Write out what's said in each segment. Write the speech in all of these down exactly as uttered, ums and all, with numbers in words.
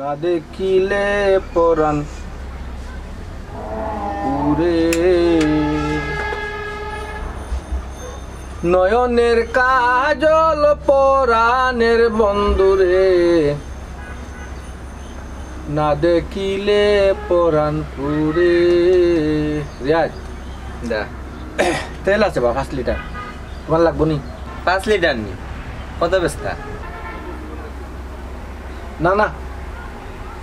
না দেখিলে পরাণ পুরে, নয়নের কাজল পরাণের বন্ধুরে, না দেখিলে পরাণ পুরে। রিয়াজ, দা। তেল আছে বা পাঁচ লিটার? তোমার লাগবো নি? পাঁচ লিটার নি? কত বেচতা? না, না,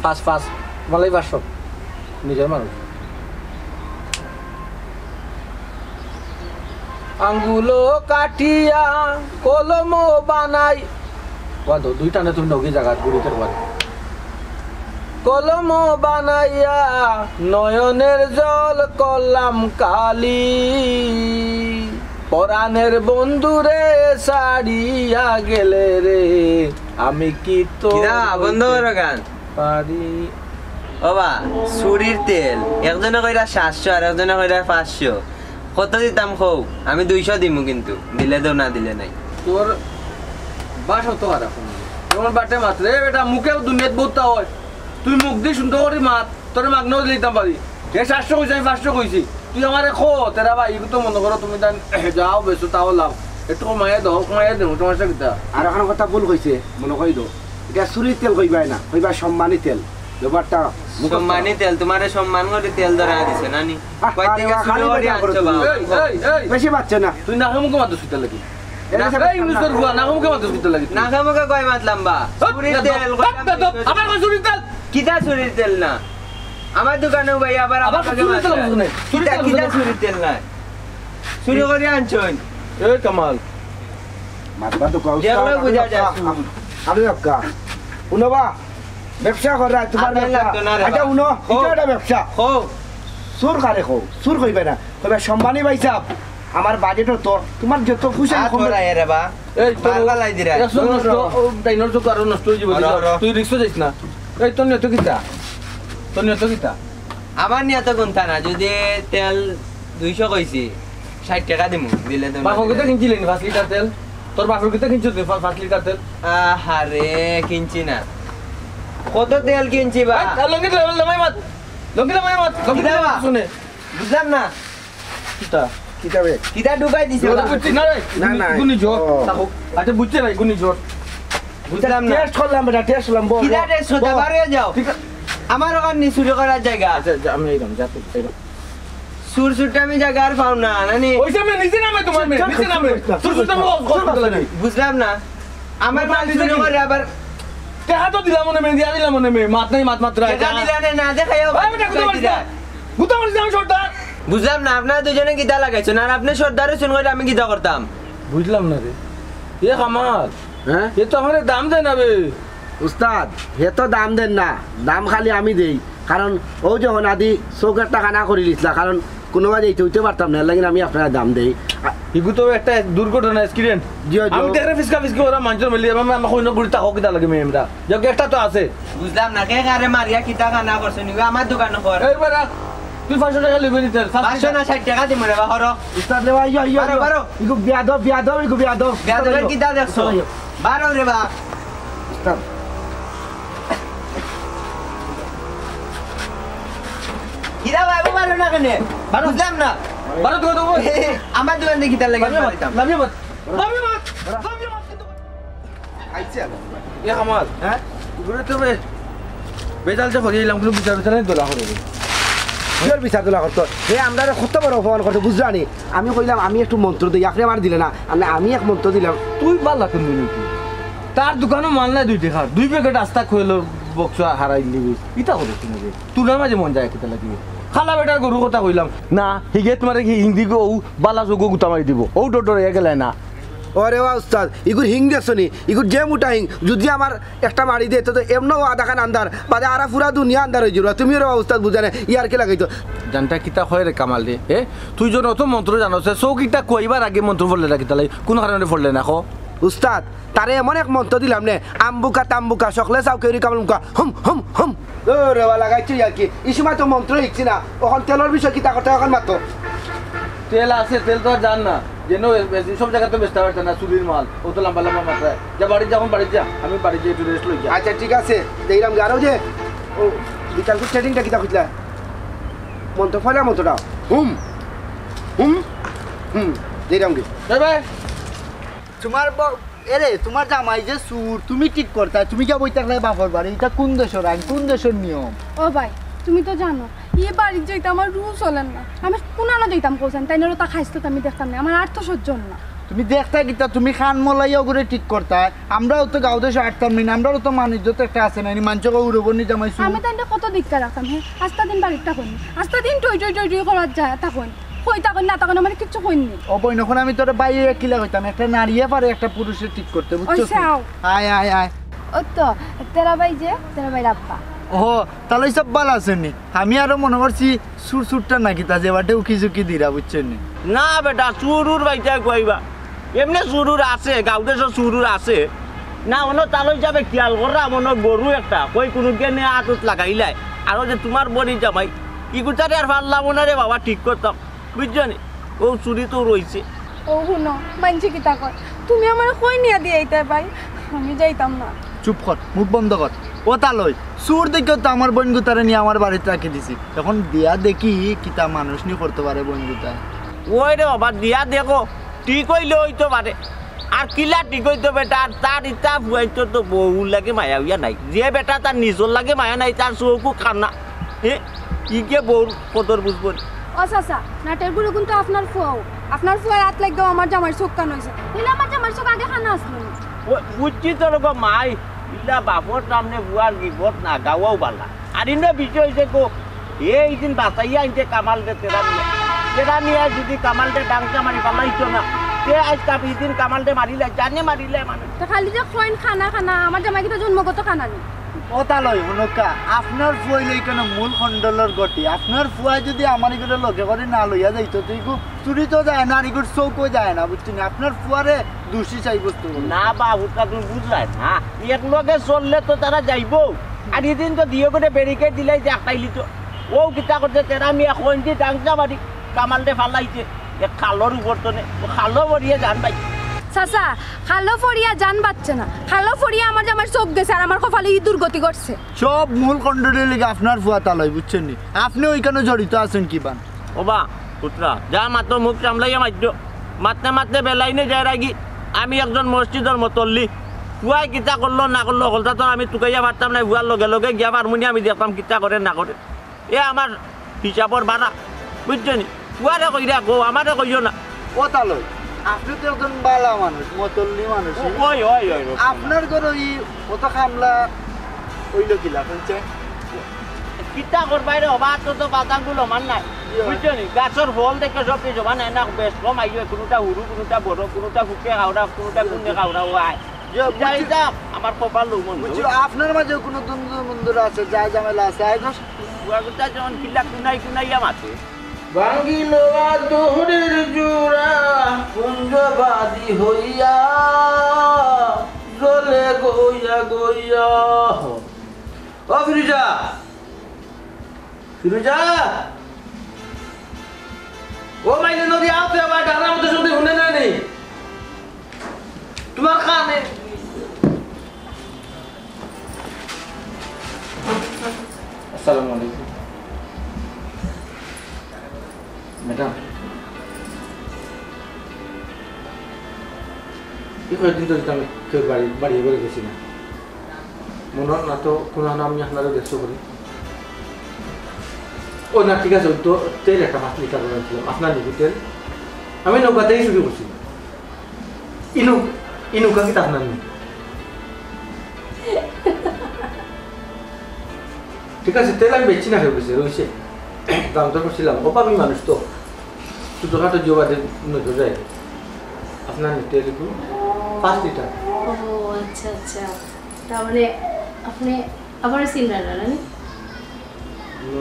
পাঁচ, পাঁচ। তোমার লাগি পাঁচশো। নিজের মানুষ। আঙ্গুলো কাটিয়া কলম বানাই। বাঁধো, দুই টানে তুমি নগি জাগাত গুড়িতে পারো। কলম বানাইয়া নয়নের জল করলাম কালি। পরাণের বন্ধুরে ছাড়িয়া গেলে রে, আমি কি তো কিরা, বন্ধ করো গান। পারি। ও বা, চুরির তেল। একজনে কইরা সাতশো আর একজনে কইরা পাঁচশো। কত দিতাম কও? আমি দুইশো দিমু কিন্তু। দিলে দেও, না দিলে নাই। তোর বাস অত খারাপ। এমন বাটে মাত রে বেটা, মুখে দুনিয়াত বলতা হয়। তুই মুখ দি সুন্দর করি মাত, তোরে মাগনাও দিতাম পারি। এ সাতশো কইছে, আমি পাঁচশো কইছি। তুই আমারে ক, তেরা ভাই, ইগু তো মনো করো তুমি তান যাও বেচো, তাও লাভ। একটু কমাইয়া দেও, কমাইয়া দেও, সমস্যা কিতা? আর অখান কথা ভুল কইছে, মনো করি দেও। ইটা চুরির তেল কইবায় না, কইবা সম্মানী তেল। ব্যাপারটা মুখস্থ। সম্মানী তেল, তোমারে সম্মান করি তেল ধরাই দিছে না নি? আহ, কই আরে থেকে বা, চুরি খালি করি বেটা আনছো করো তুমি। বাবা? এই, এই, এই। বেশি বাচ্চা না। তুই নাকে মুখে মাতস কিতার লাগি? এর না, কাছে এই না। ইউনুসর গুয়া, নাকে মুখে মাতস কিতার লাগি? নাকে মুখে কই মাতলাম বা? হট, চুরির না, তেল, দম, কইলাম দম, দম, চুরির আমার তেল। কই চুরির তেল? কিতা চুরির তেল না? আমার দোকানে ভাই আবার আবার আমাকে চুরির তেল মাতলা। কোন দোকানে? চুরির কিতা, তেল কোন কিতা দোকানে? চুরির তেল না? চুরি করি আনছইন। এই কামাল। মাতবা তো কও, দেখলে বুঝা যায়। আরে আক্কা। হুনো বা, ব্যবসা করা, তোমার আপনার ব্যবসা। লাগতো না রে আচ্ছা, বা। হুনো, কও। ইটা একটা ব্যবসা। কও। চুর কারে কও? চুর কইবে না। কইবে, "সম্মানী ভাই সাহেব, আমার বাজেটও তো, তোমার যত খুশি আমি আর কম তোরা এ রে বা। এই, তোর বারবার লাই দিরা। এক চোখ নষ্ট, ও, ডাইনর চোখ আরো নষ্ট হয়ে যাবে। হলো, হলো। তুই রিস্ক যাইস না। এই, তোর নিয়ত কিতা? তোর নিয়ত কিতা? আমার নিয়ত কোনটা না, যদি তেল দুইশো কইছি, ষাট টাকা দিমু, দিলে তো না বাপর দিলে। কিতা কিনছিলি নি পাঁচ লিটার তেল? তোর বাপর কিতা কিনছিস তুই পা-, পাঁচ লিটার তেল? আহারে, কিনছি না। কত তেল কিনছি বা? এই, লঙ্গি লামাই মাত। লঙ্গি লামাই মাত। লঙ্গি কিতা লামাই বা? মাত শুনে। বুঝলাম না। কিতা? কিতা বে? কিতা ঢুকাই দিছে ওটা বা? বুঝছি না রে। না, না। গুনি জোর। ও। থাকো। আচ্ছা, বুঝছে না, গুনি জোর। বুঝলাম না। টেস্ট করলাম বেটা, টেস্ট করলাম, বল, কিতা বল, টেস্ট করতে বল। পারে যাও? ঠিক আছে। আমার ওখানে চুরি করার জায়গা। আচ্ছা, যা, আমি এইলাম, যা তুই, এইলাম। চুর চুরটা আমি জায়গা আর পাও না, নানি? ওই সামনে নিচে নামে তোমার মেয়ে, নিচে নামে। চুর চুরটা আমি অফ করতে লাগে। বুঝলাম না। আমার মাল চুরি করে আবার টেকা তো দিলাম মনে মেয়ে, দিয়া দিলাম মনে মেয়ে, মাত নাই, মাত মাত্র। টেকা দিলা না, না দেখাইও। এই বেটা, গুতা মারিস না। গুতা মারিস না, আমি সর্দার। বুঝলাম না, আপনারা দুজনে কিতা লাগাইছেন, আর আপনি সর্দার হইছেন কইরা আমি কিতা করতাম? বুঝলাম না রে, এ কামাল, হ্যাঁ? এ তো আমারে দাম দেয় না বে। উস্তাদ, হে তো দাম দেন না, দাম খালি আমি দেই। কারণ ও যে হনাদি চোখ একটা কানা করি লিছলা, কারণ কোনোবা যাইতে হইতে পারতাম না, এর লাগি আমি আপনারে দাম দেই। আ- ইগু তো একটা দুর্ঘটনা, অ্যাক্সিডেন্ট। জি, জি। আমি দেখরে ফিসকা ফিসকি করা মানুষের মিলি, আমি, আমি কইনো গুড়ি তাকো কিতা লাগে মেয়ে আমরা। যাক, একটা তো আছে। বুঝলাম না, কে কারে মারিয়া কিতা কানা করছে, নিগো আমার দোকানো কর। এই বেটা, তুই পাঁচশো টাকা লইবে নি তেল? পাঁচশো না, ষাট টাকা দিমু রে বা, হরো। উস্তাদ রে বা, আইও, আইও, বারো, আইও। বারো। ইগু বিয়াদব, বিয়াদব, ইগু বিয়াদব। বিয়াদবের কিতা দেখছো? উস্তাদ, আইও। বারো রে বা। উস্তাদ। কিরা বা, বারো না কেনে? বারো। বুঝলাম না। বারো তো, তো, তো। আমার দোকান দেখি তার লাগে বারো, মারিতাম। লাভ ইউ, বারো। লাভ ইউ, বারো। লাভ ইউ, বারো। আইছে আবার। এ কামাল, হ্যাঁ? ঘুরে তো বে-, বেজাল যে করি এলাম, কোনো বিচার বিচার নাই, দোলা করে দে। কিয়র বিচার দোলা করতো? হে, আমরারে কত বড় অপমান করতো, বুঝলা নি? আমি কইলাম, "আমি একটু মন্ত্র দেই," আপনে আমার দিলে না। আমি, আমি এক মন্ত্র দিলাম। তুই বালা কেমনে নিবি? তার দোকানো মাল নাই দুই টেকার, দুই প্যাকেট আস্তা খইলো বক্স হারাই দিবি। ইতা করে তুমি রে। তোর মাঝে মন যায় কিতা লাগি? খালা বেটার গরু কথা কইলাম। না, হিগে তোমার কি হিন্দি গো, ও বালা যোগ গুতা মারি দিব। ও ডর ডর এ গেলে না। ওরে বা উস্তাদ, ইগুর হিং দেখছো নি? ইগুর যে মোটা হিং, যদি আমার একটা মারি দে, তো, তো এমনও আধাখান আন্ধার, বাদে আরা পুরা দুনিয়া আন্ধার হয়ে যাবে। তুমি ওরে বা উস্তাদ বুঝা না, ইয়ার কি লাগাইতো? জানটা কিতা হয় রে কামাল রে? এ? তুই যেন অত মন্ত্র জানো, সে চোখ ইটা কইবার আগে মন্ত্র পড়লে না কিতা লাই? কোন কারণে পড়লে না, কো? উস্তাদ, তারে এমন এক মন্ত্র দিলাম নে, আম্বুকা তাম্বুকা, সকলে চাও কেউরি কামলুকা, হুম, হুম, হুম। ওরে বা লাগাইছো ইয়ার কি? এই সময় তো মন্ত্র হিকছি না, ওখান তেলর বিষয় কিতা করতে ওখান মাতো। তেল আছে, তেল তো আর জান না। যেন এ-, এ-, সব জাগাত বেচতা পারতা না, চুরির মাল। অত লম্বা লম্বা মাতরা। যা বাড়িত যা, অখন বাড়িত যা। আমি বাড়িত যাই, একটু rest লই যা। আচ্ছা, ঠিক আছে। যাইরাম গি। আর অউ যে, ও, বিকালকুর trading টা কিতা কইতলা? মন্ত্র পয়লা মন্ত্রটা। হুম। হুম। হুম। যাইরাম গি। Bye bye. তুমার ব-, এরে, তুমার জামাই যে চুর, তুমি ঠিক করতায়, তুমি গিয়া বই থাকলায় বাপর বাড়ি, ইটা কুন দেশর আইন, কুন দেশর নিয়ম? ও ভাই, তুমি তো জানো, ই বাড়িত যাইতে আমার রুহ চলের না। আমি কুনানো যাইতাম কওছাইন, তাইনর অতা খাইছলত আমি দেখতাম নায়, আমার আর তো সহ্য অর না। তুমি দেখতায় কিতা, তুমি কান মলাইয়া অগুরে ঠিক করতায়। আমরাও তো গাঁও দেশো আটতাম নি, আমরারও তো মান ইজ্জত একটা আছে না নি, মানষে কয় উরবর নি জামাই চুর। আমি তাইনরে কত ধিক্কা রাখতাম, হে, আস্তা দিন বাড়িত থাকইন, আস্তা দিন টই টই টই টই করাত যায় থাকইন। কই থাকইন না থাকইন, আমারে কিচ্ছু কইন নি। ও বইন, অখন আমি তোরে ভাই অইয়া কিলা কইতাম, একটা নারীয়ে পারে একটা পুরুষরে ঠিক করতে, বুঝছো অইছে, তুই? আও। আয়, আয়, আয়। ও তো, তেরা ভাই যে, তেরা ভাইর আব্বা। ও, তাইলে সব ভালা আছইন নি? আমি আরো মনো করছি চুর চুরটা নাকি, তা যে বাটে উকি ঝুঁকি দিরা, বুঝছো নি? না বেটা, চুরুর বাইতে কইবা। এমনে চুরুর আছে, গাঁও দেশো চুরুর আছে। না, অনো তালই যাবে খেয়াল কররা, মনো গরু একটা, কই কুনুগেনে আতত লাগাইলায়। আর অউ যে তুমার বইনর জামাই, ইগুতারে আর পারলাম না রে বাবা, ঠিক করতাম। বুঝছো নি? অউ চুরি তো রইছে। ও হুনো, মানষে কিতা কয়? তুমি আমারে কই নিয়া দিয়া আইতায় ভাই? আমি যাইতাম না। চুপ কর, মুখ বন্ধ কর। ও তালই, চুর দেখিও তো আমার বইনগুতারে নিয়া আমার বাড়িত রাখি দিছি। অখন দিয়া দেখি কিতা মানুষ নি করতে পারে বইনগুতায়। ওই রে বাবা, দিয়া দেখো, ঠিক অইলে অইতো পারে। আর কিলা ঠিক অইতো বেটা, আর তার ইতা ফুয়াইন্তর তো বউর লাগি মায়া উয়া নাই। যে বেটা তার নিজর লাগি মায়া নাই, তার চউখও কানা। এ, ইগে বউর কদর বুঝবো নি। ও চাচা, নাটের গুরু কিন্তু আপনার ফুয়াও। আপনার ফুয়ার আত লাগিয়াউ আমার জামাইর চউখ কানা অইছে। নাইলে আমার জামাইর চউখ আগে কানা আছলো নি। ও, বুঝছি তো রে গো মাই, ইলা বাপর সামনে ফুয়ার গিবত না গাওয়াউ ভালা। আর ইনো বিষয় অইছে গো, এ ইদিন বাচাইয়া আনছে কামালরে তেরা মিয়া। তেরা মিয়া যুদি কামালরে ডাংকা মারি ফালাইতো না, তে আইজ কাম ইদিন কামালরে মারিলায়, জানে মারিলায় মানে। তে খালি যে কইন কানা কানা, আমার জামাই কিতা জন্মগত কানা নি? ও তালই, হুনউক্কা, আপনার ফুয়াইলে কেনে মূল খণ্ডলর গতি? আপনার ফুয়ায় যুদি আমার ইগুরে লগে করি না লইয়া যাইতো, তে ইগু চুরিত যায় না, আর ইগুর চউখও যায় না, বুঝছো নি? আপনার ফুয়ারে দোষী সাব্যস্ত করো। না বা, হুতা তুমি বুঝলায় না। এক লগে চললে তো তারা যাইবো। আর ইদিন তো দিও করে ব্যারিকেড দিলাই যে আটকাইলি তো। ও কিতা করছে, তেরা মিয়া কইন দি ডাংকা মারি কামালরে ফালাইছে। এক খালর উপর তনে, ও খালো পড়িয়া জান বাঁচছে। চাচা, খালো পড়িয়া জান বাঁচছে না। খালো পড়িয়া আমার জামাইর চউখ গেছে আর আমার কপালে ই দুর্গতি ঘটছে। সব মূল খণ্ডলর লাগি আপনার ফুয়া তালই, বুঝছইন নি? আপনে অইখানো জড়িত আছইন কিবান? ওবা, পুতরা, যা মাতো মুখ সামলাইয়া মাততো। মাততে মাততে বেলাইনে যাইরাগি। আমি একজন মসজিদর মতল্লি। ফুয়ায় কিতা করলো না করলো, হকলতা তো আমি তুকাইয়া পারতাম নায়। ফুয়ার লগে লগে গিয়া পারমুনি আমি দেখতাম কিতা করে না করে। এ আমার হিসাবর বাড়া, বুঝছো নি? ফুয়ারে কইরা কও, আমারে কইও না। ও তালই, আপনে তো একজন বালা মানুষ, মতল্লি মানুষ। ও, ওই, ওই, ওই, ওই। আপনার ঘরো ই অত কামলা অইলো কিলা, হুনছইন? কিতা করবায় রে, ওবা, তো, তো বাদামগুলো আমার নাই। ইয়া। বুঝছো নি? গাছর ফল দেখে সব কিছু, মানে, না, বেশ কম আইও, কুনুটা হুরু, কুনুটা বড়, কুনুটা ফুকে খাওরা, কুনুটা কুন্নে খাওরা, ও আয়। ইয়া, যাই বুঝছি। যাক, আমার কপাল লো মন্দ। বুঝছি, আপনার মাঝে কুনু দ্বন্দ্ব মন্দ আছে, যা ঝামেলা আছে, আয় দোষ। ফুয়াগুতা যেমন কিলা কুনাই কুনাইয়া মাতে। ভাঙ্গিল আদরের জুড়া, পুঞ্জবাদী হইয়া, জ্বলে গইয়া গইয়া। ও ফিরুজা, ফিরুজা, ও মাইনে নদী আও তো, আবার ডানা মতো শুনতে হুনে না নি। তোমার কানে। আসসালামু আলাইকুম। ম্যাডাম, এই কয়েকদিন ধরে তো আমি কেউ বাড়ি, বাড়ি ঘরে গেছি না। মনে হয় না তো কোনো হানো আমি আপনারও দেখছো করি। ও না, ঠিক আছে, ওই তো তেল একটা পাঁচ লিটার করে আনছিলাম। আপনার নিবি তেল? আমি নৌকাতেই শুরু করছি। ইনু, ইনুকা কি আপনার নেই? ঠিক আছে, তেল আমি বেচছি না, কেউ বেচে রইছে। দাম দর করছিলাম, অভাবী মানুষ তো, ছোটোখাটো জিও বাদে নজর যায়। আপনার নিতে লিখুন পাঁচ লিটার। ও আচ্ছা, আচ্ছা, তার মানে আপনি আবার চিনলেন না, না?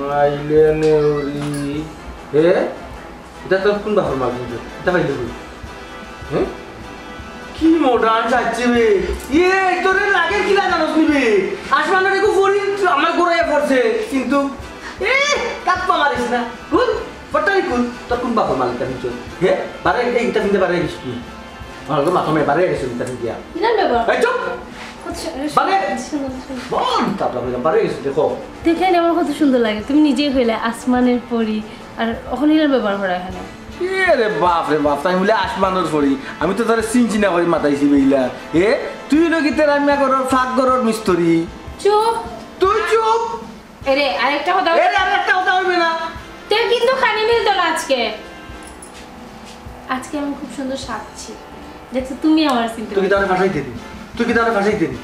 নাইলে নেউরি। হে? এটা তোর কোন বাপের মাল কিন্তু? এটা পাইলে কই? হ্যাঁ? কি মডার্ন চাচ্ছি বে? ইয়ে, তোরে লাগের কিলা জানোস নি বে? আসমানের একটু ফড়িং আমার গোড়ায় পড়ছে, কিন্তু, এ, কাপ্পা মারিস না। হুম? ওটাই কোন, তোর কোন বাপর মালিক আমি চল? হে? বারে এই ইটা ফিনতে বারে গেছিস তুই? আমার তো মাথা মে বারে গেছিস ইটা ফিনতে। ইনার ব্যবহার। এই চুপ! কত সু-, বারে! সুন্দর, সুন্দর। বল, তারপর কইলাম, বারে গেছিস, দেখো। দেখলেন আমার কত সুন্দর লাগে, তুমি নিজেই কইলে আসমানের পরি, আর অখন ইনার ব্যবহার করা এখানে। এ রে বাপ রে বাপ, তাই বলে আসমানের পরি। আমি তো তোরে চিনছি না করি মাতাইছি বেইলা। এ, তুই নাকি তেরা মিয়া ঘরর ফাঁক ঘরর মিস্ত্রি। চুপ। তুই চুপ। এরে, আরেকটা কথা। এরে, আরেকটা কথা হইবে না। তুই কিন্তু খানি মিলতো না আজকে। আজকে আমি খুব সুন্দর সাজছি। দেখছো, তুমি আমার চিনতে তুই কি পারছো। তারে ফাঁসাই দিবি? তুই কি তারে ফাঁসাই দিবি?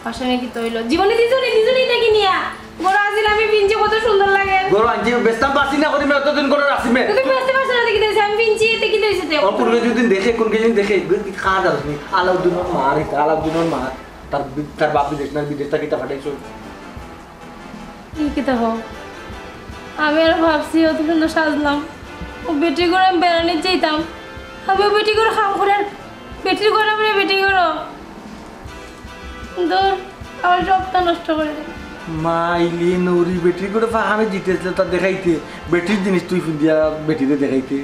ফাঁসানি কি তো হইলো? জীবনে দিছো নি, দিছো নি দেখি নিয়া। ঘরো আজিল আমি পিনছি, কত সুন্দর লাগে। ঘরো আনছি, বেচতাম পারছি না করি, এতদিন ঘরো রাখছি মে। তুই বেচতে পারছো না দেখি দিয়েছি, আমি পিনছি, এতে কি দিয়েছে তে? ও কোন কিছু দিন দেখে, কোন কিছু দিন দেখে, এগুলো কি খাওয়া যাচ্ছে নি? আলাউদ্দিনর মা, রে, আলাউদ্দিনর মা। তার বি-, তার বাপ বিদেশ না, বিদেশ থাকি তা ফাটাইছো। ই কিতা কও? আমি আর ভাবছি অত সুন্দর সাজলাম, ও বেটি করে আমি বেড়ানি যাইতাম, আমি ও বেটি করে কাম করে, বেটির ঘরে আমি বেটি করো। দূর, আমার সবটা নষ্ট করে দিল। মাইলি নৌরি বেটির করে ফাহামে জিতেছিল তা দেখাইতে, বেটির জিনিস তুই ফিন্দিয়া বেটিরে দেখাইতে।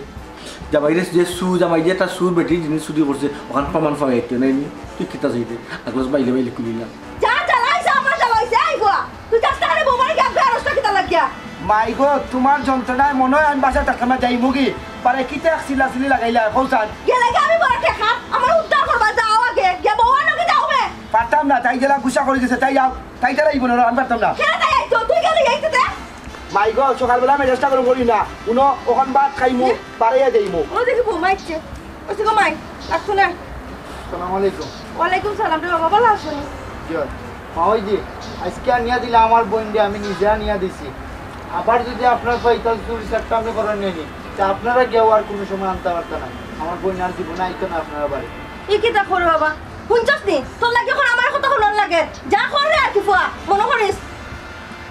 জামাইরে যে সু, জামাই যে তার সু বেটির জিনিস চুরি করছে, ওখান প্রমাণ পাওয়া যাইতে নাই নি। তুই কিতা চাইতে? আগলাস বাইলে বাইলে খুলি না। যা জ্বালাইছে আমার জ্বালাইছে, এই ফুয়া। তুই যাস তাহলে বোমাই গিয়া ফেরস্তা কিতা লাগিয়া? মাই গো, তোমার যন্ত্রণায় মনে হয় আমি বাসায় থাকতাম না, যাই মুগি। পারে কিতা এক চিল্লা চিল্লি লাগাইলা, কও চান। গেলে গিয়া আমি বড় ঠেকা, আমার উদ্ধার করবা, যাও আগে। গিয়া বউ আনো কি যাও বে? পারতাম না, তাই জেলা গুসা করে গেছে, তাই যাও। তাই তারা ইবো না, আমি পারতাম না। কেন তাই আইতো? তুই গেলে আইতে দে। মাই গো, সকালবেলা মেজাজটা গরম করি না। উনো, ওখান ভাত খাইমু, হুম? বাড়াইয়া দেইমু। ও দেখি বৌমা আইছে। ওই দেখো মাই, রাখছো না? আসসালামু আলাইকুম। ওয়ালাইকুম সালাম রে বাবা, ভালো আছো নি? জি হয়। মা, ওই যে, আজকে আনিয়া দিলা আমার বোন রে, আমি নিজে আনিয়া দিছি। আবার যদি আপনার পাইতাম চুরি চারটা আমি করে নিয়ে নি, তা আপনারা কেউ আর কোনো সময় আনতে পারতা না। আমার বোন আর জীবনে আইতো না আপনারা বাড়ি। ই কিতা কর বাবা? হুনছস নি? তোর লাগি এখন আমার কথা হুনন লাগে। যা কর রে আর কি ফুয়া, মনো করিস।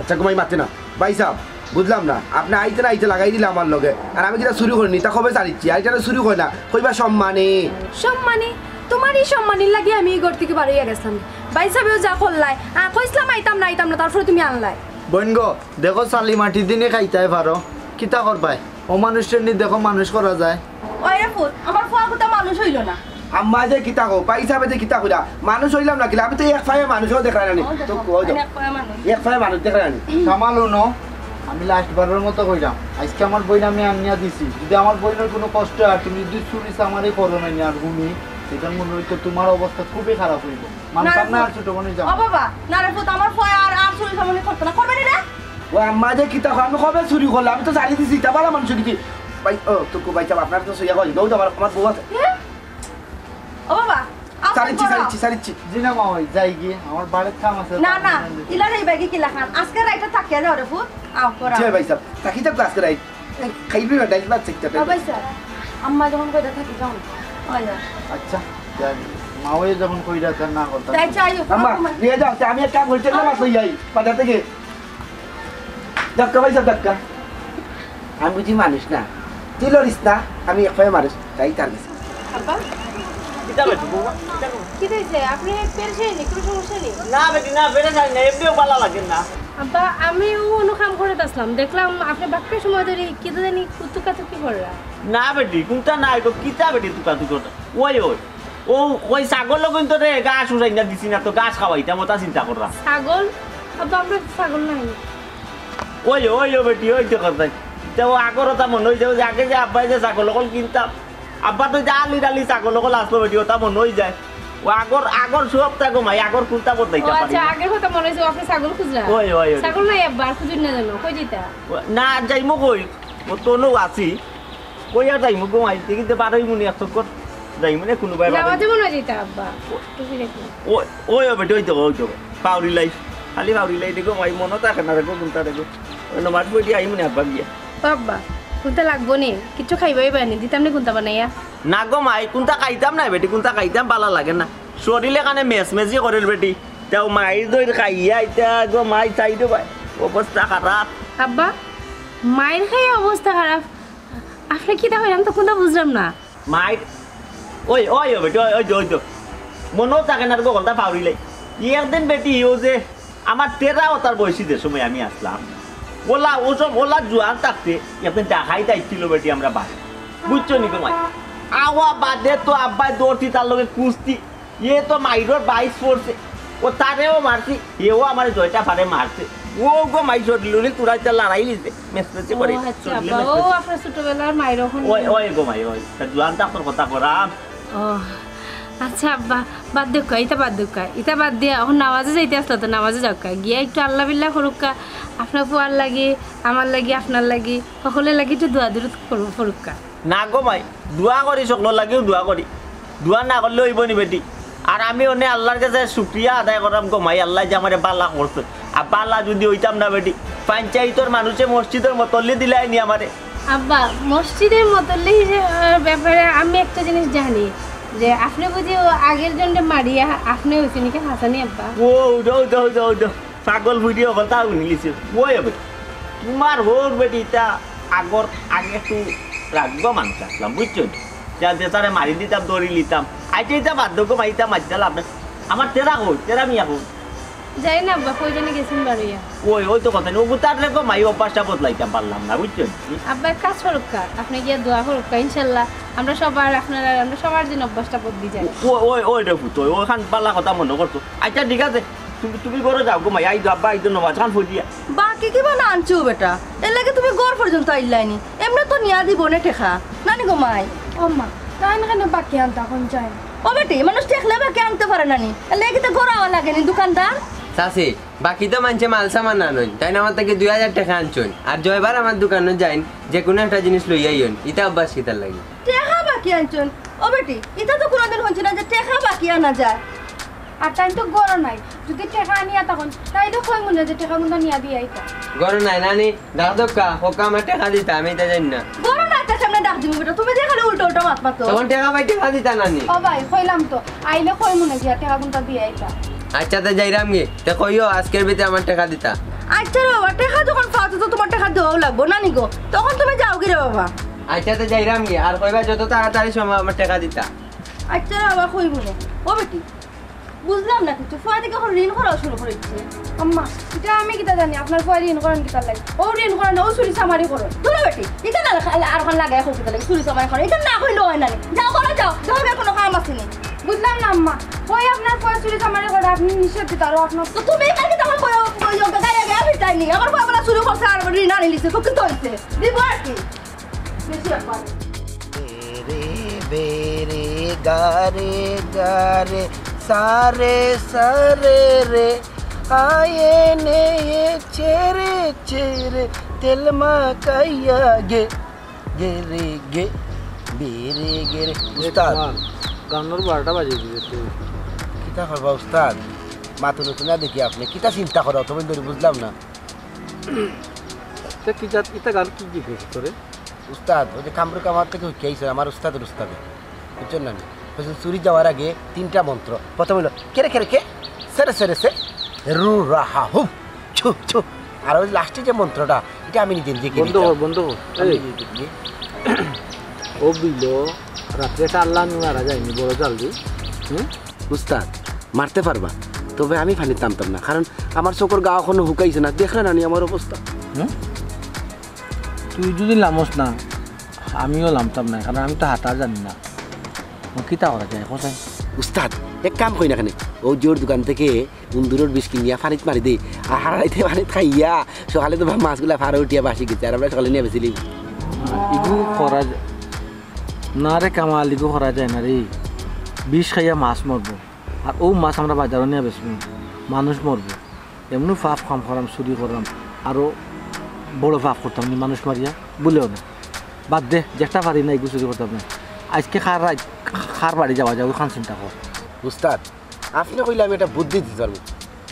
আচ্ছা, ঘুমাই মাতে না। ভাই সাহেব, বুঝলাম না। আপনে আইতে না আইতে লাগাই দিলা আমার লগে। আর আমি কিতা চুরি করিনি, তা কবে ছাড়িচ্ছি? আর ইটা চুরি কয় না, কইবা সম্মানী। সম্মানী? তোমার ই সম্মানীর লাগি আমি ই ঘর থাকি বারইয়া গেছলাম। ভাই সাহেবেও যা করলায়, আ, কইছলাম আইতাম না, আইতাম না, তারপরে তুমি আনলায়। বইন গো, দেখো, চালি মাটি দিনে খাইতায় পারো, কিতা করবায়? অমানুষরে নি দেখো মানুষ করা যায়। ওই রে পুত, আমার ফুয়া কুতা মানুষ অইলো না। আম্মা যে কিতা কও, ভাই সাহেবে যে কিতা কইরা, মানুষ অইলাম না কিলা, আমি তো এক পায়ে মানুষও দেখরায় না নি। ওই দেখো, তো কই যাও? আমি এক পায়ে মানুষ। এক পায়ে মানুষ দেখরায় না নি। সামাল হুনো, আমি last বারর মতো কইরাম, আইজকে আমার বইন আমি আনিয়া দিছি, যদি আমার বইনর কুনু কষ্ট অয়, তুমি যদি চুরি চামারি করো না নি আর হুনি, ইটা মনো অইতো তোমার অবস্থা খুবই খারাপ অইবো। মানতাম না না রে আর পুত। ছোট বোনের জামাই। ও বাবা, না রে পুত, আমার ফুয়া আর, আর চুরি চামারি করতো না। করবে নি রে? ও আম্মা যে কিতা কয়, আমি কবে চুরি করলাম? আমি তো ছাড়ি দিছি, ইটা ভালা মানুষ কিতা। ভাই, ও, তো কো ভাই সাহেব, আপনার তো সইয়া কই, নৌ তো আমার, আমার বউ আছে। হে? ও বাবা, আও ছাড়িচ্ছি, ছাড়িচ্ছি, ছাড়িচ্ছি। জি না মা, ওই যাই গিয়ে, আমার বাড়ির কাম আছে। না, না, ইলা যাই ব্যাগে কিলা খান। আজকে রাইতে থাকিয়া যাও রে পুত, আও করা। জি ভাই সাহেব, থাকি থাকো আজকে রাইত। এই, খাইবি না, ডাইল ভাত চাইতে ও ভাই সাহেব, আম্মা যখন কইরা থাকি যাও না। ওই যাও। আচ্ছা, যাই। মা ওই যখন কইরা তার না করতাম। যাই, যাই, আম্মা, নিয়ে যাও, তে আমি এক কাম করি, তেল মাছ লই যাই, বাজার থেকে। ধাক্কা পাইছো, ধাক্কা। আমি বুঝি মানুষ না। তুই লড়িস না, আমি এক পায়ে মানুষ, তাই তার গেছে। আব্বা? কিতা বেটি, বৌমা? কিতা বেটি? কিতা হইছে? আপনি পেরেশানি নি? কোনো সমস্যা নি? না বেটি, না, পেরেশানি না, এমনিও ভালা লাগে না। আব্বা, আমি ও অনু কাম করে আসলাম, দেখলাম আপনি বাক্কা সময় ধরে কিতা জানি কুতুকাতুকি কররা। না বেটি, কুনতা না, এগো কিতা বেটি তুকাতুকি কররা? ওই, ওই। ও, ওই ছাগল কিন্তু রে, ঘাস উঠাই না দিছি না তো, ঘাস খাওয়াইতাম, ওটা চিন্তা কররা। ছাগল? আব্বা, আমরা ছাগল নাই। ওই, ওই, ও বেটি, ওই তো কথা। তে ও আগর ওটা মনো অই যায়, ওই যে আগে যে আব্বায় যে ছাগল অকল কিনতাম, আব্বা তো যে আলি ডালি ছাগল অকল আসলো বেটি, ওটা মনো অই যায়। ও আগর, আগর সব থাকো মাই, আগর কুনতা বদলাইতা ও পারি আচ্ছা, না। আগের কথা মনো অইছে, আপনি ছাগল খুঁজরা? ওই, ওই, ওই। ছাগল নাই আব্বা, আর খুঁজুন না জানো, কই যাইতা? ও, না, যাইমু কই? ও তো নো আছি। কই আর যাইমু গো মাই, দেখি তো বারোই মুনি এক চক্কর। যাইমু না কুনু বাই না, বারোই। মাঝে মনে অয় যাইতা আব্বা। একটু ফিরে ফিরে। ওই, ওই, ওই বেটি, ওই তো, ওই তো। পাউরি লাই। খালি পাউরি লাই দেখো মাই, মনো থাকে না দেখো, কুনতা দেখো। ওই নমাজ পড়ি আইমু না আব্বা গিয়া। ও আব্বা, কুনতা লাগবো নি? কিচ্ছু খাইবাই বানি, দিতাম নি কুনতা বানাইয়া? না গো মাই, কুনতা খাইতাম না বেটি, কুনতা খাইতাম ভালা লাগে না। শরীর এখানে মেজমেজি করের বেটি। তাও মাইর দইর খাইয়া ইতা গো মাই চাই দো ভাই। অবস্থা খারাপ। আব্বা, মাইর খাইয়া অবস্থা খারাপ? আপনি কিতা কইরা? আমি তো কুনতা বুঝলাম না। মাইর, ওই, ওই, ওই বেটি, ওই, ওই তো, ওই তো। মনো থাকে না গো, গলতা পাউরি লাই। ই একদিন বেটি, ও যে আমার তেরা ওতার বয়সী যে সময় আমি আসলাম, ওলা, ও সব ওলা জুয়ান থাকতে একদিন ডাকাইত আইছিল বেটি আমরা বাড়ি। বুঝছো নি গো মাই? আওয়া বাদে তো আব্বায় ধরছি তার লগে কুস্তি। এ তো মাইরর বাইশ পড়ছে। ও তারেও মারছি, এও আমার জয়টা পারে মারছে। ও গো মাই শরীর লুলি তুরাইতে লড়াই লিছে। মেসমেসি করে। ও আচ্ছা, শরীরে আব্বা, ও মেসমেসি। আপনার ছোটবেলার মাইর ওখানে। ওই, ওই গো মাই, ওই। তা জুয়ান থাকতর কথা করাম। ও, আচ্ছা আব্বা, বাদ দেউক্কা, ইতা বাদ দেউক্কা। ইতা বাদ দিয়া এখন নামাজে যাইতে আসলা তো, নামাজে যাউক্কা। গিয়া একটু আল্লাহ বিল্লাহ করুক্কা। আপনার ফুয়ার লাগি, আমার লাগি, আপনার লাগি, সকলের লাগি একটু দোয়া দুরুদ করু-, করুক্কা। না গো মাই, দোয়া করি, সকলর লাগিও দোয়া করি। দোয়া না করলে অইবো নি বেটি? আর আমি অনে আল্লাহর কাছে শুকরিয়া আদায় করাম গো মাই, আল্লায় যে আমারে বালা করছে। আর বালা যদি অইতাম না বেটি, পঞ্চায়েতর মানুষে মসজিদর মতল্লি দিলায় নি আমারে। আব্বা, মসজিদর মতল্লি হিসেবে ব্যাপারে আমি একটা জিনিস জানি যে আপনে বুঝি ও আগের জনরে মারিয়া আপনে অইছে নাকি হাসানি আব্বা? ও, উঠো, উঠো, উঠো, উঠো। পাগল ভিডিও কথা শুনিলিছে। ওই হবে। তোমার হউর বেটি ইতা আগর, আগে একটু রাগবা মানুষ আসলাম, বুঝছো নি? যা যে তারে মারি দিতাম, দৌড়ি লিতাম। আইতে ইতা বাদ দেউক্কা, মাইতা মারতে লাভ নাই। আমার তেরা কই, তেরা মিয়া কই? জানি না আব্বা, কই জানি গেছেন বারইয়া। ওই, ওই তো কথা নি, ও গুতার রে গো মাই অভ্যাসটা বদলাইতাম পারলাম না, বুঝছো নি? আব্বা, এক কাজ করুক্কা, আপনে গিয়া দোয়া করুক্কা, ইনশাল্লাহ আমরা সবার, আপনারা, আমরা সবার যেন অভ্যাসটা বদলি যায়। ও, ওই, ওই রে পুত, ওই, ওখান বালা কথা মনো করছো। আচ্ছা, ঠিক আছে, তুমি, তুমি ঘরো যাও গো মাই, আইদো আব্বা, আইদো নমাজ খান ফজিয়া। বাকি কিবা না আনছো বেটা, এর লাগি তুমি ঘর পর্যন্ত আইলায় নি। এমনে তো নিয়া দিবো নে টেকা, নানি গো মাই? ও মা, তাইন কেনে বাকি আনতা কইন চাইন? ও বেটি, মানুষ ঠেকলে বাকি আনতে পারে না নি, এর লাগি তো ঘরো আওয়া লাগে নি দোকানদার। চাচি, বাকি তো মানষে মাল সামান আনইন, তাইন আমার থাকি দুই হাজার টেকা আনছইন, আর জয়বার আমার দোকানো যাইন, যে কুনু একটা জিনিস লইয়া আইন, ইতা অভ্যাস কিতার লাগি? টেকা বাকি আনছইন? ও বেটি, ইতা তো কুনুদিন হুনছি না যে টেকা বাকি আনা যায়। আর তাইন তো ঘরো নাই, যুদি টেকা আনিয়া থাকইন, তাইলে কইমু নে যে টেকা কুনতা নিয়া দিয়া আইতা। ঘরো নাই নানি, ডাক দেউক্কা, কউক্কা আমার টেকা দিতা, আমি ইতা জানি না। ঘরো নাই, তার সামনে ডাক দিমু বেটা, তুমি যে খালি উল্টা উল্টা মাত মাতো। তখন টেকা পাই টেকা দিতা নানি। ও ভাই, কইলাম তো, আইলে কইমু নে গিয়া টেকা কুনতা দিয়া আইতা। আচ্ছা, তে যাইরাম গি, তে কইও আজকের ভিতরে আমার টেকা দিতা। আচ্ছা রে বাবা, টেকা যখন পাও তো তোমার টেকা দেওয়াও লাগবো, নানি গো, তখন তুমি যাওগি রে বাবা। আচ্ছা, তে যাইরাম গি, আর কইবা যত তাড়াতাড়ি সময় আমার টেকা দিতা। আচ্ছা রে বাবা, কইমু নে। ও বেটি, বুঝলাম না কিছু, ফুয়া দেখি এখন ঋণ করাও শুরু করেছে। আম্মা, ইটা আমি কিতা জানি, আপনার ফুয়া ঋণ করেন কিতার লাগি? ও ঋণ করেন না, ও চুরি চামারি করেন। ধরো বেটি, ইটা না আর ওখান লাগাই হোক কিতার লাগি, চুরি চামারি করেন, ইটা না কইলে হয় না নি। যাও, ঘরো যাও, যাও, এবার কুনু কাম আছে নি। বুঝলাম না আম্মা, ওই আপনার ফুয়া চুরি চামারি করে, আপনি নিষেধ দিতে আরো আপনার তো তুমি এবার কিতা আমার ফুয়া, ওই ওকে গায়ে গায়ে আমি যাইনি, আমার ফুয়া বলা চুরি করছে আর ঋণ আনি লিছে, তো কিতা হইছে? দিব আর কি। বেশি একবার। বেরে বেরে গারে গারে সারে সারে রে আয়ে নে ছেড়ে ছেড়ে তেল মাখাইয়া গে গে রে গে বেরে গে রে। এ উস্তাদ। কামাল, গানোর বারোটা বাজিয়ে দিবে তুই। কিতা করবা উস্তাদ? মাথা নতুন না দেখি আপনি কিতা চিন্তা করা অত ধরে বুঝলাম না। তে কিতা, ইতা গান কি কি কইছে তোরে? উস্তাদ, ওই যে কামরু কামার থেকে উঠে আইছে, আমার উস্তাদের উস্তাদে। বুঝছেন না নি? কইছে চুরি যাওয়ার আগে তিনটা মন্ত্র। প্রথম হইলো, কে রে, কে রে, কে? সে রে, সে রে, সে। রু, রা, হা, হু। ছু, ছু। আর ওই লাস্টে যে মন্ত্রটা, এটা আমি নিজে নিজে বন্ধ কর, বন্ধ কর। আমি এই। নিজে নিজে। ও বিলো, রাত্রে একটা আল্লাহ আমি মারা যায়নি, বড় জলদি। হুম? উস্তাদ, মারতে পারবা, তবে আমি পানিত নামতাম না, কারণ আমার চোখর গা এখনো হুকাইছে না। দেখরা নানি আমার অবস্থা। হুম? তুই যদি লামস না, আমিও লামতাম না, কারণ আমি তো হাঁটা জানি না। ও কিতা করা যায়, কোথায়? উস্তাদ, এক কাম কই না কেনে, ও জোর দোকান থেকে উন্দুরর বিষ কিনিয়া পানিত মারি দে, আর হারা রাইতে পানিত খাইয়া সকালে তো মাছগুলা ফারো উঠিয়া বাসি গেছে, আর আমরা সকালে নিয়া বেচিলি। ইগু করা যায় না রে কামাল, ইগু করা যায় না রে। বিষ খাইয়া মাছ মরবো, আর ও মাছ আমরা বাজারো নিয়া বেচবো, মানুষ মরবো। এমনও পাপ কাম করাম, চুরি করাম, আরো বড় পাপ করতাম নি মানুষ মারিয়া, বলেও না। বাদ দে, যেটা পারি না, ইগু চুরি করতাম না। আজকে কার রাইত, কার বাড়ি যাওয়া যায়, ওখান চিন্তা কর। উস্তাদ, আপনি কইলে আমি একটা বুদ্ধি দিতে পারবো।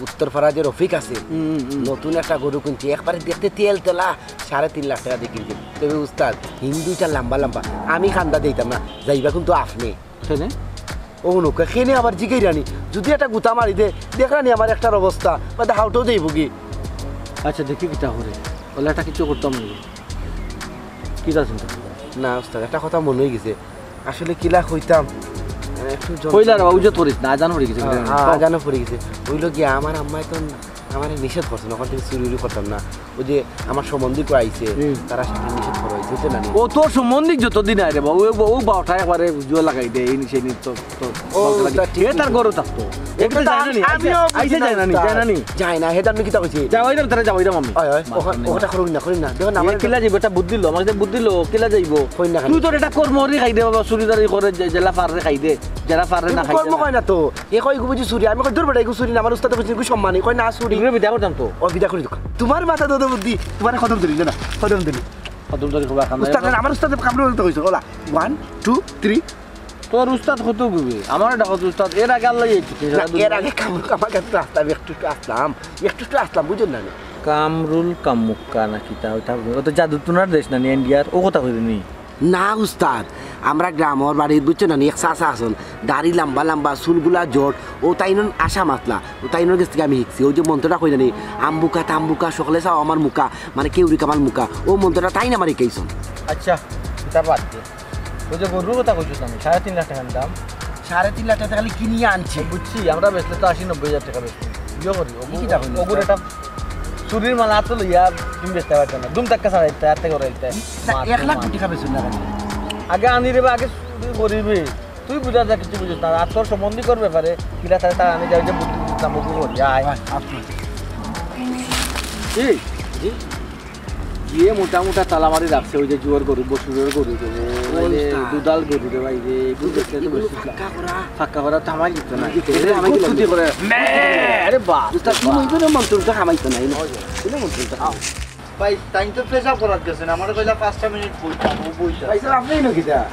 উত্তর পাড়া যে রফিক আছে, হুম, হুম, হুম। নতুন একটা গরু কিনছে, একবারে দেখতে তেল তেলা, সাড়ে তিন লাখ টাকা দিয়ে কিনছে। তবে উস্তাদ, হিন্দু ইটা লম্বা লম্বা, আমি কান্দা দিতাম না, যাইবা কিন্তু আপনি। কেনে? ও নৌকা, কেনে আবার জিগাইরানি? যদি একটা গুতা মারি দে, দেখরানি আমার একটার অবস্থা, বাদে হাউটাও দেইব কি? আচ্ছা, দেখি কিতা করে। বলে একটা কিছু করতাম না। কিতা চিন্তা করতাম? না, উস্তাদ, একটা কথা মনে হয়ে গেছে। আসলে কিলা কইতাম, একটু জন- কইলা রে, উজত করিস না, আজান পড়ে গেছে। হ্যাঁ, হ্যাঁ, আজানও পড়ে গেছে। হইল কি, আমার আম্মায় তো আমারে নিষেধ করছে না, ওখান থেকে চুরি উরি করতাম না। ওই যে আমার সম্বন্ধী কো আইছে, হুম। তারা সাথে নিষেধ করা হয়েছে, বুঝছো না নি? ও তোর সম্বন্ধী যতদিন আয় রে বা, ও, ও, ও বারোটা একবারে জুয়া লাগাই দে, এই নিষেধ নিত, তো, তো, ও, বারোটা লাগে। তা ঠিক এ তার আছে। ঘরও থাকতো। এ কিন্তু ওটা যায় না নি? আমিও আইসে, বুঝি আইসে না, যায় না নি? উস্তাদ। যায় না নি? যায় না, হেটা আপনি কিতা কইছি? যাওয়াইতাম, তারা যাওয়াইতাম আমি। ওই, ওই, ওখান, ওখানটা করুন না, করুন না। দেখুন, আমার কিলা যাইব, এটা বুদ্ধি লো, আমার কাছে বুদ্ধি লো, কিলা যাইব? কই না, তুই তোর এটা কর্ম রে খাই দে বাবা, চুরিদারি করে যে-, জেলা পার রে খাই দে, জেলা পার রে না খাই দে কর্ম না। কয় না তো। এ কয়, "এগু বুঝি চুরি?" আমি কই, "দূর বেটা, এগু চুরি না, আমার উস্তাদে কইছেন, এগু সম্মানী।" কয়, "না, চুরি।" তুই বিদায় করতাম তো। ও, বিদায় করে দিক। তোমার মাথা তো বুদ্ধি, তোমার কদম ধরি না, কদম ধরি। কদম ধরি খোবা খান। উস্তাদ, আমার উস্তাদে কামড় বলতে কইছে, ওলা, one, two, three। তোর উস্তাদ কত গবি? আমার ডাকো তো উস্তাদ, এর আগে আল্লাহ এই চিঠি না, এর আগে কামরুল কামার কাছে তো আসলাম, একটু একটু আসলাম, একটু একটু আসলাম, বুঝলেন না? কামরুল কামুক্কা না কিতা ওইটা? ও তো জাদু টুনার দেশ না নি, ইন্ডিয়ার, ও কথা কইবি নি? না উস্তাদ, আমরা গ্রামর বাড়ির, বুঝছো না নি, এক চাচা আছন, দাড়ি লম্বা লম্বা, চুলগুলা জট, ও তাইনন আশা মাতলা, ও তাইনর গেছ থেকে আমি শিখছি। ওই যে মন্ত্রটা কই না নি, "আম্বুকা তাম্বুকা, সকলে চাও আমার মুখা", মানে কেউরি কামাল মুখা, ও মন্ত্রটা তাইন আমারে শিখাইছন। আচ্ছা, এটা বাদ দে। ওই যে গরুর কথা কইছো আমি, সাড়ে তিন লাখ টাকার দাম। সাড়ে তিন লাখ টাকা খালি কিনিয়া আনছি। বুঝছি, আমরা বেচলে তো আশি নব্বই হাজার টাকা বেচছি। ইয়ে করি, ওগু-, কি কিতা কইলি? ওগুর এটা চুরির মাল আতো লইয়া তুমি বেচতে পারতে না। দুম ধাক্কা ছাড়াইতে, আতে করাইতে। না, মার, এক লাখ মার। কোটি খাবে শুনলে কেন? আগে আনি রে বা, আগে চুরি করিবে। তুই বুঝা যা, কিছু বুঝিস না। আর তোর সম্বন্ধী কর ব্যাপারে, কিলা তারে তার আমি যাই যে বুদ্ধি বুঝতাম, ওগু করি, আয়। আয়, আয়। কি? জি? গিয়ে মোটা মোটা তালা মারি রাখছে, ওই যে জুয়ার গরু, বসুরের গরু রে, ওই যে উস্তাদ। দুধাল গরু রে ভাই রে, এগুলো দেখলে তো এগুলো বেশি ফাঁকা করা। ফাঁকা করা তো আমার দিত না। এই যে এগুলো আমার খুব দিলাম। ক্ষতি করে। মে, আরে বাপ, উস্তাদ, বাপ। তুমি ওই জন্য মন্ত্রটা হামাইতো না, এই না। ওই যে। এই না মন্ত্রটা হামাই। ভাই, তাই তো পেশাব করাত গেছেন, আমার কইলা পাঁচটা মিনিট বইতাম, ও বইতাম। ভাই সাহেব, আপনি এনে কিতা?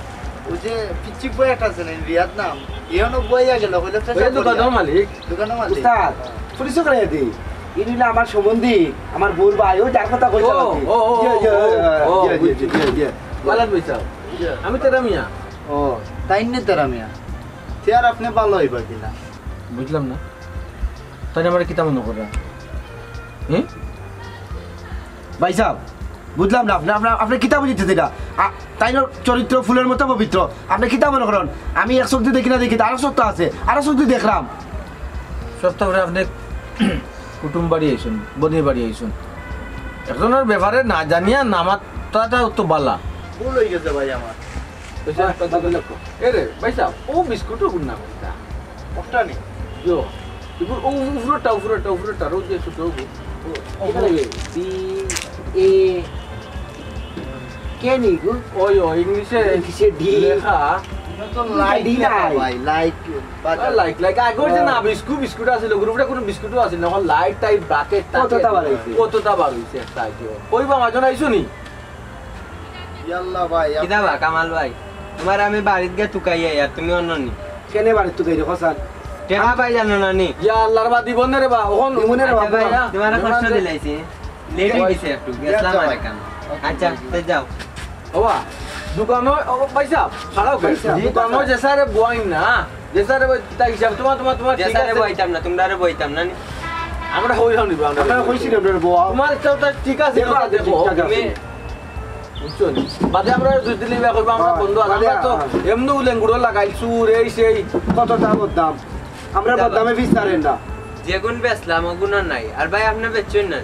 ওই যে পিচ্চিক ভাই একটা আছে না, রিয়াদ নাম, এ অনো বইয়া গেল, কইলে ওই পেশাব দোকানর করিয়া। মালিক। দোকানর মালিক। উস্তাদ, পরিচয় করে দি। ইনি হইলে আমার সম্বন্ধী, আমার বউর ভাই, ওই যার কথা কইতে ও, পারবি। ও, ও, ইয়ে, ইয়ে, ও, ইয়ে, ও, ইয়ে, ইয়ে, বুঝছি। ইয়ে, ইয়ে। মালাত বইছাও। ইয়ে। আমি তেরা মিয়া। ও, তাই নে তেরা মিয়া। তে আর আপনি ভালো হইবা কিনা? বুঝলাম না। তাই আমার কিতা মনে কররা? হুম? ভাই সাহেব, বুঝলাম না, আপনি, আপনি, আপনি কিতা বুঝিতে দিলা? আ, তাইনর চরিত্র ফুলের মতো পবিত্র। আপনি কিতা মনে করেন? আমি এক চোখ দি দেখি না, দেখি, আরো চোখ তো আছে, আরো চোখ দি দেখলাম। সত্য করে আপনি কুটুম বাড়ি আইছুন, বনির বাড়ি আইছুন। একজনের ব্যাপারে না জানিয়া না মাতাটা তো বালা। ভুল হয়ে গেছে ভাই আমার। এ রে, ভাই সাহেব, ও বিস্কুটও গুণ না করতা। ওটা নেই। ইয়ো, এগুলো ও উপরেটা, উপরেটা, উপরেটা, রোজ দিয়ে ছোট হবো। ও, ও, এখানে ও। বি, এ, কে নি গো? ওই, ওই, ইংলিশে ইংলিশে ডি। লেখা। এটা তো লাইট ডি লেখা নাই। ভাই, লাইট, বাজার। Light, light. আগে ওই যে না, হ্যাঁ। বিস্কুট, বিস্কুট আছিল, গ্রুপটা কোনো বিস্কুটও আছিল না, এখন লাইট টাইট, বাকেট, কতটা টাকেট। বার হইছে? কতটা বার হইছে একটা আইডিয়া। ওই বাবা, জন আইছো নি? ইয়াল্লা ভাই, কিতা বা, কামাল ভাই? তোমার আমি বাড়িত গিয়া তুকাই আই, আর তুমি অন্য নি। কেনে বাড়িত তুকাই রে, কসান? টেকা পাই জানো না নি? ইয়া আল্লাহর বা, দিব নে রে বা, ওখান দিব নে রে বা, আচ্ছা ভাই, না। তোমার কষ্ট দিলাইছি। লেট হয়ে গেছে একটু, গেছিলাম আর একখান। আচ্ছা, তে যাও। ওবা, দোকানো, ও ভাই সাহেব, খাড়াও করে। ভাই সাহেব, দোকানো যে স্যারে বইন না, যে স্যারে বই, তাই হিসাব, তোমার, তোমার, তোমার, যে ঠিক স্যারে আছে। বইতাম না, তোমরা আরে বইতাম না নি। আমরা হইলাম নিব, আমরা আমরা হইছি না, আমরা বউ। তোমার তো, তো ঠিক আছে, দেখো, কথা দেখো। ঠিকঠাক আছে। তুমি বুঝছো নি? বাদে আমরা দুই দিন ইবা করবো, আমরা হ্যাঁ, বন্ধু আছি। বাদে, আমরা তো হ্যাঁ। এমনি উলেঙ্গুড়ো লাগাইছু, রে, সেই। কত দাম ওর দাম? আমরা দাম। বদনামে বিচারেন না। যেগুন বেচলাম, ওগুন আর নাই। আর ভাই, আপনি বেচছেন না?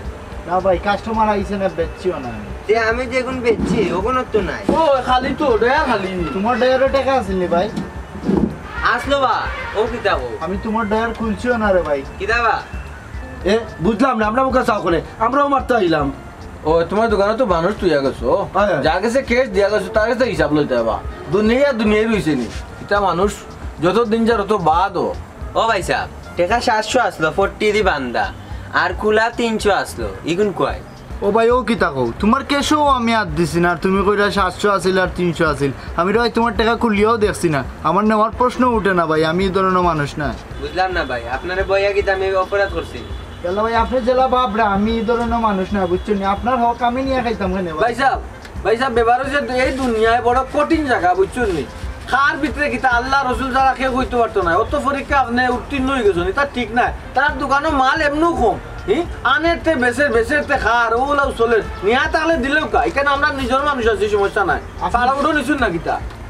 না ভাই, কাস্টমার আইছে না, বেচছিও না আমি। যে আমি যেগুন বেচছি, ওগুন তো নাই। ও, খালি তো, ডয়ার খালি। তোমার ডয়ারও টাকা আছিল নি ভাই? আসলো বা, ও কিতা বা? আমি তোমার ডয়ার খুলছিও না রে ভাই। কিতা বা? এ, বুঝলাম না, আমরা মুখে চাও করে, আমরাও মারতে আইলাম। ও, তোমার দোকানো তো মানুষ তুইয়া গেছো। হ্যাঁ। যার কাছে ক্যাশ দিয়া গেছো, তার কাছে হিসাব লইতে হবা। দুনিয়া দুনিয়াই রইছে নি। ইতা মানুষ যত দিন যার অত বাদ ও। ও ভাই সাহেব, টেকা সাতশো আসলো, ফর্টি দি বান্দা, আর কুলা তিনশো আসলো, ইগুন কয়? ও ভাই, ও কিতা কও? তোমার ক্যাশেও আমি আর দিছি না, আর তুমি কইরা সাতশো আছিল আর তিনশো আছিল। আমি রে ভাই তোমার টেকা খুলিয়াও দেখছি না, আমার নেওয়ার প্রশ্ন উঠে না ভাই, আমি এই ধরনের মানুষ না। বুঝলাম না ভাই, আপনারে বইয়া কিতা আমি অপরাধ করছি? ইয়াল্লা ভাই, আপনি যেলা বাপরা, আমি এই ধরনের মানুষ না, বুঝছেন নি? আপনার হক আমি নিয়ে খাইতাম কেনে ভাই? ভাই সাহেব, ভাই সাহেব, ব্যাপার হইছে এই দুনিয়ায় বড় কঠিন জায়গা, বুঝছেন নি? কার ভিতরে কিতা আল্লাহ রসুল ছাড়া কেউ কইতে পারতো না। অত পরীক্ষা আপনি উত্তীর্ণ হয়ে গেছেন, এটা ঠিক না। তার দোকানো মাল এমনও কম, হি? আনের তে বেচের, বেচের তে খার, ওলাও চলের। নিয়া তাহলে দিলেও কা? এখানে আমরা নিজের মানুষ আছি, সমস্যা নাই। আপনি তারা উঠো নিছুন না কিতা?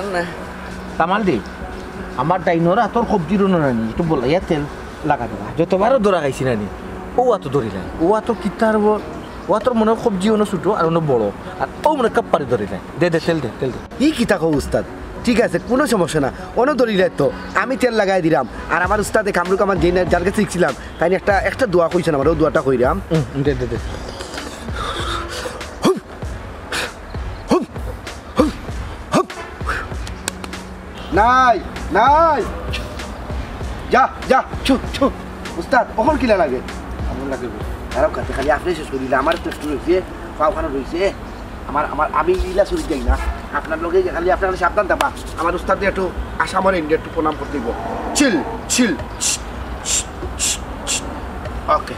আর না। কামাল দি, আমার ডাইনর আতর কবজির অনো নানি, একটু বলাইয়া তেল লাগা দিবা। যতবারও ধরা খাইছি নানি, ও আতো ধরিলায়। ও আতর কিতার বল, ও আতর মনে হয় কবজি অনো ছোট আর অনো বড়, আর ও মনে হয় কাপ্পারে ধরিলায়। দে, দে, তেল দে, তেল দে। ই কিতা কও উস্তাদ? ঠিক আছে, কুনু সমস্যা না, অনো ধরিলায় তো, আমি তেল লাগাই দিরাম। আর আমার উস্তাদে কামরু কামান যেইন যার গেছে শিখছিলাম, তাইন একটা, একটা দোয়া কইছইন আমার, অউ দোয়াটা কইরাম। হুম, দে, দে, দে। হুম, হুম, হুম। নাই, নাই। যা, যা, ছু, ছু। উস্তাদ, অখন কিলা লাগে? আমার লাগে বলে। খারাপ খাতে খালি আপনে শেষ করিলা, আমার তো একটু রইছে, পাওখানা রইছে। আমার, আমার, আমি ইলা চুরি যাই না। আপনার লগে খালি, আপনার খালি সাবধান থাকবা। আমার উস্তাদরে একটু আসামর ইন্ডিয়া একটু প্রণাম করতে হইব। চিল, চিল। ওকে।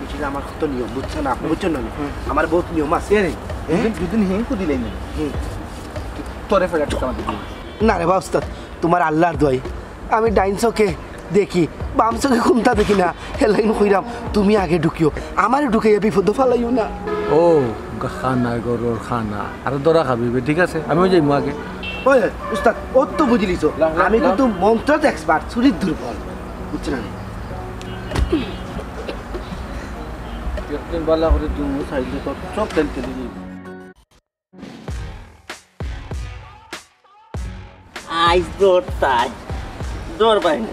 বুঝলে আমার কত নিয়ম, বুঝছো না? আপনে বুঝছেন না? হুম। আমার বহুত নিয়ম আছে। এ রে, হ্যাঁ? দুদিন, দুদিন হিংকু দিলাই না। হুম। তোরে ফেলে একটা কামড় দিবি। না রে বা উস্তাদ, তোমার আল্লাহর দোয়াই। আমি ডাইন চোখে দেখি, বাম চোখে কুন্তা দেখি না। হেলাইন কইরাম, তুমি আগে ঢুকিও, আমারে ঢুকাইয়া বিপদো ফালাইও না। ও, গা-, খানা, গরুর খানা। আরে ধরা খাবি বে, ঠিক আছে? আমিও যাইমু আগে। ওই, ওই, উস্তাদ, ও তো বুঝলিছো। লা, লা, আমি লা। কিন্তু মন্ত্রত এক্সপার্ট, চুরিত দুর্বল। বুঝছো না? একদিন বালা করে দুমু সাইডে তোর চোখ তেল তেলি দিবি। আইস দর তাই। দর ভাই না।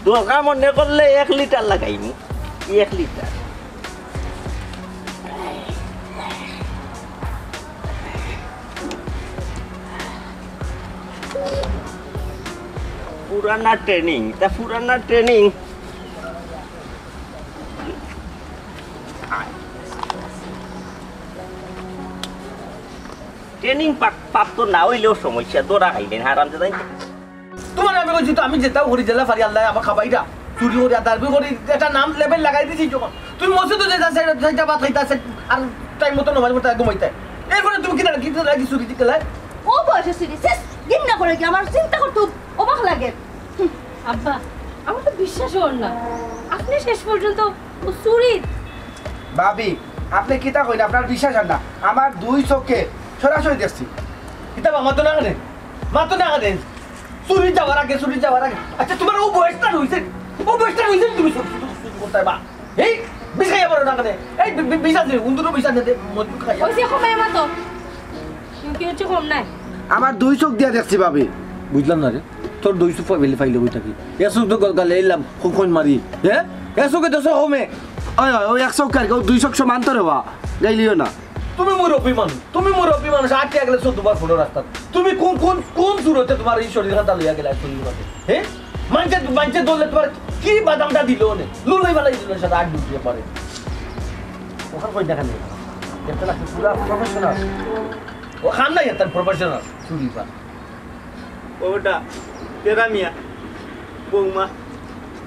দরকার মনে করলে এক লিটার লাগাইমু। এক লিটার। পুরানা ট্রেনিং, তা পুরানা ট্রেনিং। ট্রেনিং প্রাপ-, প্রাপ্ত না হইলেও সমস্যা, ধরা খাইলেন হারাম দাদা। তোমার আমি কইছি তো, আমি যেটাও করি, জেলা ফারি আল্লাহ আমার খাবাইরা, চুরি করি, আর দাবি করি, এটা নাম লেবেল লাগাই দিছি যখন। তুমি মসজিদে যেটা, সেটা, সেটা ভাত খাইতা, সে-, আর টাইম মতো নামাজ পড়তে ঘুমাইতে। এরপরে তুমি কি না, কি না, কি চুরি দিতে লাই? ও বয়সে চুরি, শেষ দিন না করে কি আমার চিন্তা করতে অবাক লাগে। হুম, আব্বা, আমার তো বিশ্বাস হওয়ার না। আপনি শেষ পর্যন্ত ও চুরি। ভাবি, আপনি কিতা কইন? আপনার বিশ্বাস হয় না? আমার দুই চোখে সরাসরি দেখছি। কিতাব আমার তো না কেনে? মাতো না কেনে? চুরি যাওয়ার আগে, চুরি যাওয়ার আগে। আচ্ছা, তুমার অউ বয়সটা রইছে, অউ বয়সটা রইছে, তুমি চুরি, চুরি, চুরি করতায় বা? এই, বিষ খাইয়া মরো না কেনে? এই, বি-, বি-, বিষ আছে, উন্দুরও বিষ আছে, দে, মদ খাইয়া। অইছে, কমাইয়া মাতো। কি অইছে, কম নাই? আমার দুই চউখ দিয়া দেখছি, ভাবি। বুঝলাম না রে, তোর দুই চউখ ফাইলে ফাইলে অই থাকি। এক চউখ তো গল-, গালে এলাম, খুন খুন মারি। হ্যাঁ? এক চউখে দশ কমে। ওই, ওই, ওই এক চউখ আর কি, অউ দুই চউখ সমান তো রে বা। গাইলিও না। তুমি মুরব্বি মানুষ, তুমি মুরব্বি মানুষ, আটকে গেলে চোদ্দ বার ফুটো রাস্তা। তুমি কোন, কোন, কোন সুরতে তুমার এই শরীর খাতা লইয়া গেলা চুরির মাঝে? হ্যাঁ? মানষে, মানষে ধরলে তুমার কি বাদামটা দিল অনে? লুলাই ফালাই দিল সাথে আট ডুবিয়ে পারে। ওখানে কই দেখা নেই। দেখতে লাগছে পুরা professional। ও খান নাই এত professional চুরি পা। ওটা, তেরা মিয়া, বৌমা,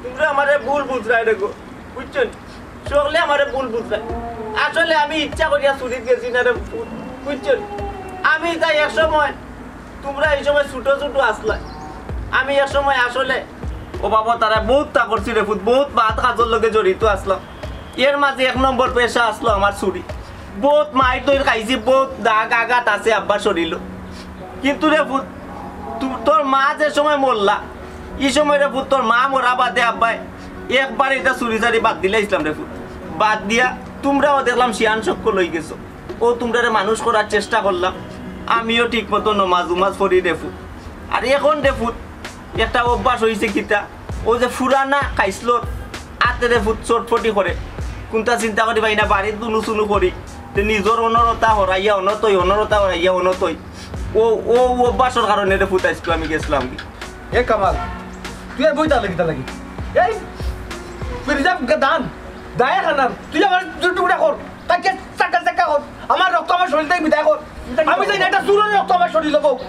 তুমরা আমারে ভুল বুঝরায় রে গো, বুঝছো নি? সকলে আমারে ভুল বুঝরায়। আসলে আমি ইচ্ছা করিয়া চুরিত গেছি না রে, বুঝছো নি? আমি তাই এক সময়, তুমরা এই সময় ছোট ছোট আছলায়, আমি এক সময় আসলে অভাবো তারা বউত তা করছি রে ফুত, বউত বাদ কাজর লগে জড়িত আছলাম। এর মাঝে এক নম্বর পেশা আছলো আমার চুরি। বউত মাইর দইর খাইছি, বউত দাগ আঘাত আছে আব্বার শরীলো। কিন্তু রে ফুত, তু-, তোর মা যে সময় মরলা, ই সময় রে ফুত তোর মা মরা বাদে আব্বায় একবারে ইটা চুরি চারি বাদ দিলাইছলাম রে ফুত। বাদ দিয়া তুমরাও দেখলাম শিয়ান সকল অইগেছো। অউ তুমরারে মানুষ করার চেষ্টা করলাম, আমিও ঠিক মতো নমাজ উমাজ পড়ি রে ফুত। আর এখন রে ফুত, একটা অভ্যাস অইছে কিতা, অউ যে ফুরানা খাইছলত আতে রে ফুত চটপটি করে, কুনতা চিন্তা করি পাই না, বাড়িত দুনু চুনু করি, তে নিজর অনরতা হরাইয়া অনতই, অনরতা হরাইয়া অনতই। অউ, অউ অভ্যাসর কারণে রে ফুত আইজকু আমি গেছলাম কি। এ কামাল, তুই আর বইতা লাগি, তা লাগি। এই ফিরজাম দান, দায়া খানার, তুই আমার দুই টুকরা কর। তাকে চাকা চাকা কর। আমার রক্ত আমার শরীর থাকি বিদায় কর। আমি চাই না একটা চুরর রক্ত আমার শরীলো বউক।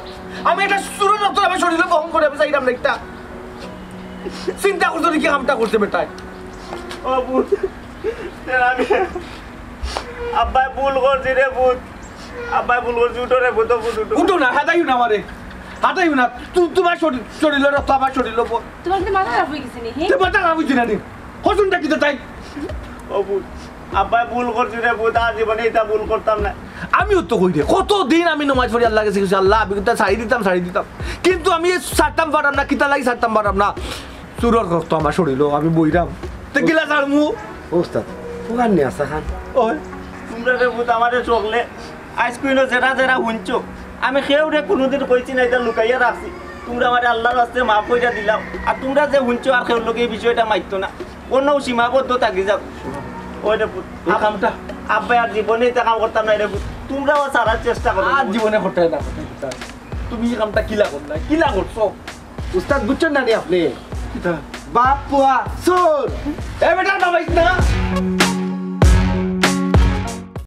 আমি একটা চুরর রক্ত আমার শরীলো বহন করি, আমি চাইরাম না একটা। চিন্তা করছো নি কি কামটা করছে বেটায়? ও পুত, আমি আব্বায় ভুল করছি রে পুত। আব্বায় ভুল করছি, উঠো রে পুত, ও পুত, উঠো। উঠো না, হাতাইও না আমারে। হাতাইও না। তু-, তুমার শরীর, শরীলো রক্ত আমার শরীলো বহন। তুমার কিন্তু মাথা খারাপ অইগেছে নি, হে? তে মাথা খারাপ অইছে না নি? কছুনটা কিতা তাই? ও পুত, আব্বায় ভুল করছি রে পুত, আর জীবনে ইতা ভুল করতাম না। আমিও তো কই রে, কতদিন আমি নমাজ পড়ি আল্লার গেছে কইছি, "আল্লা, আমি ইতা ছাড়ি দিতাম, ছাড়ি দিতাম।" কিন্তু আমি ছাড়তাম পাররাম না, কিতার লাগি ছাড়তাম পাররাম না? চুরর রক্ত আমার শরীলো, আমি বইরাম। তে কিলা ছাড়মু? ও উস্তাদ, ওখান নিয়ে আসা খান। ওই। তুমরা রে পুত আমারে চকলে আইজকু ইনো যেরা যেরা হুনছো, আমি কেউরে কুনুদিন কইছি না, ইতা লুকাইয়া রাখছি। তুমরা আমারে আল্লার ওয়াস্তে মাফ কইরা দিলাও। আর তুমরা যে হুনছো আর কেউর লগে ই বিষয়টা মাতিও না। অনো সীমাবদ্ধ থাকি যাও। ওই রে পুত, ই কামটা? আব্বায় আর জীবনে ইতা কাম করতাম নায় রে পুত। তুমরাও ছাড়ার চেষ্টা করো। আর জীবনে করতায় না, করতায় না। তুমি ই কামটা কিলা করলায়? কিলা করছো? উস্তাদ বুঝছইন না নি আপনে? কিতা? বাপ পুয়া চুর। এ বেটা, দাবাইস না।